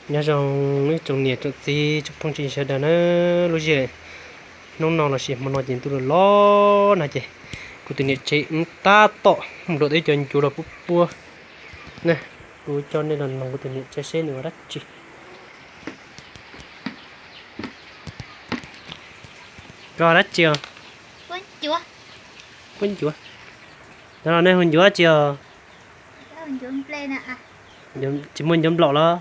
Nyob zoo ib tsoom niam tsoom txiv tsoom phooj ywg sawv daws na, lub sij hawm hnub no lossis hmo no ces ntuj los los na ces kuv tus niam tsev tab tom mus nrog teb cov ncuav los puab puab na. Kuv coj nej los noog kuv tus niam tsev seb nws ua dab tsi. Koj dab tsi os? Puab ncuav. No los nej hu ncuav dab tsi os? Tsis muaj ncuav nplaum los?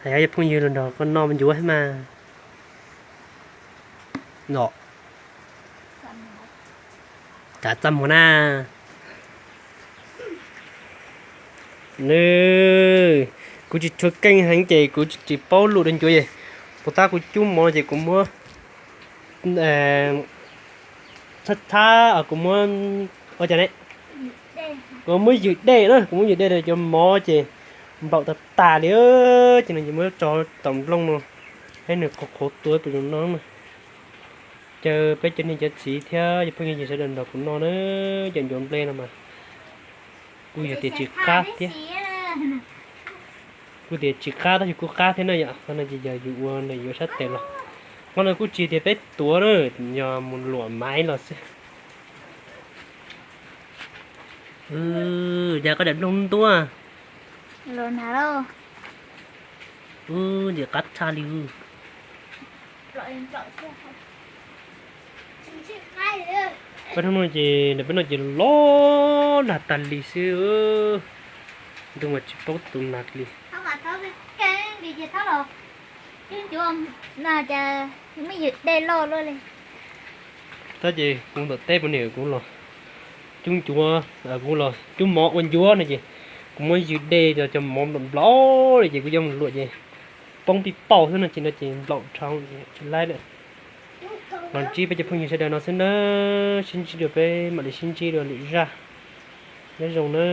Hais yog phooj ywg los nrog koj noj ncuav thiab mas. Los, kav txaj muag na. Nws, kuv tsis tshua keej heev ces kuv tsis paub lus rau ncuav es, puas tab kuv cub mov ces kuv muab thab thab, kuv muab ua cas ne, kuv muab ywg dej na, kuv muab ywg dej rau cov mov ces nplaum tag tas li. Ces no ces muab tso tom nplooj no, peb nws qhuav qhuav tua pem zoo no na. Caw peb cov niam cov txiv thiab cov phooj ywg sawv daws nrog kuv noj na, cov ncuav nplej no mas kuj yog tias tsis qab thiab. Kuj tias tsis qab tab sis kuj qab thiab na yom. Qhov no ces yog yus ua ntawm yus sab tes los. Qhov no kuj tsis tias peb tuav na, yog mus luam maiv los xwb. Cas koj daim nplooj ntuab. Ub, ntxim qab tshaj li. Peb hnub no ces peb no ces los lag tas li xwb. Ntuj mas tsis paub tu nag li. Tab ces kuv ntawm teb puas niam kuv los cub ncuav, kuv los cub mov ua ncuav no ces kuv muab ywg dej rau cov mov nplaum nplaum li ces kuv coj mus luam ces poob pij pauj xwb no ces no ces nplaum dhau tsis laib lawm. Los ntsib peb cov phooj ywg sawv daws no xwb na, sib ntsib dua peb mam li sib ntsib dua lwm zaj. Nyob zoo na.